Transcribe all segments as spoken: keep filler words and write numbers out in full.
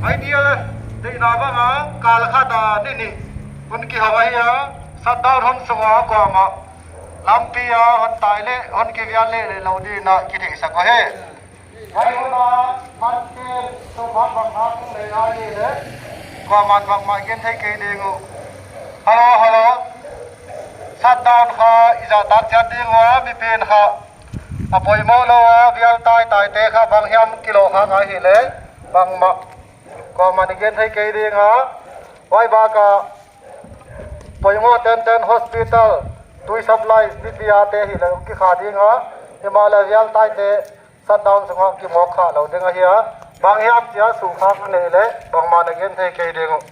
Idea deihna bang a kal khat a ni nih hon kihong ahi a, shutdown hun sung a kuamah lampi a hon tai leh hon kivial leh leh lou ding in a kitheihsak uhi. Huai hun a man pen sum hak bang hak hong nei lai leh kuaman bangmah gen thei kei ding uh. Hello, hello. Shutdown kha i zahtak chiat ding ua, mi pen kha a poimoh lou a, vial tai taite kha bang hiam kilawh khak ahihleh bangmah kuaman i gen thei kei ding a. Huai bak a poimoh tenten hospital, tui supply, P P R te hileh hong kikha ding a, himahleh vial taite shutdown sung ah kimawk kha lou ding ahi a. Bang hiam chia sukkhak neih leh bangmah na gen thei kei ding uh.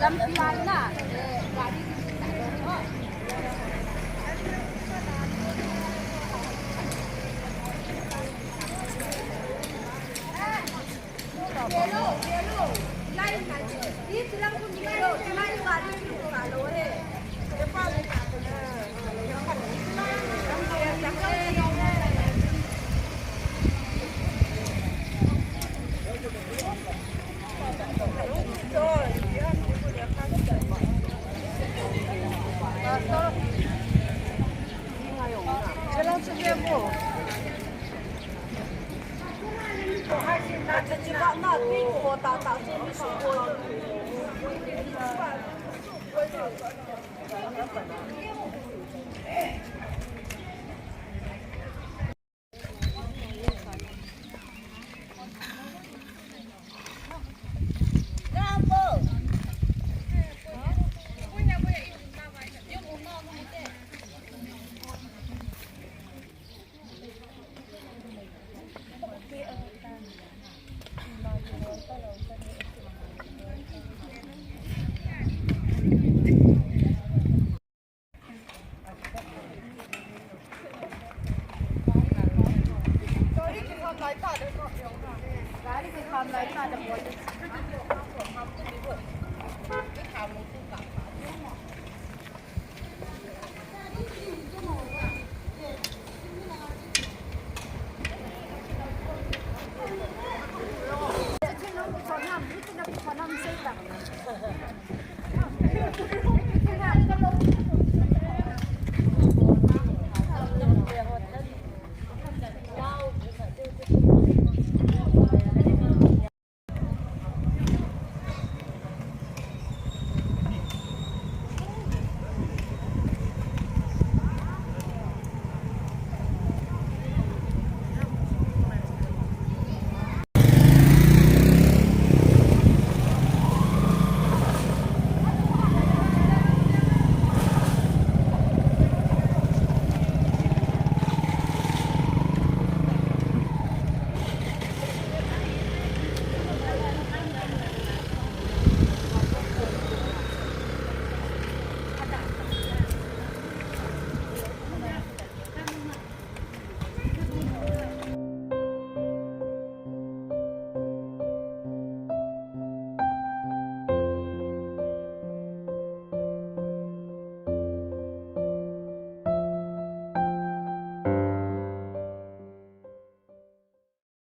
Lampi lai na.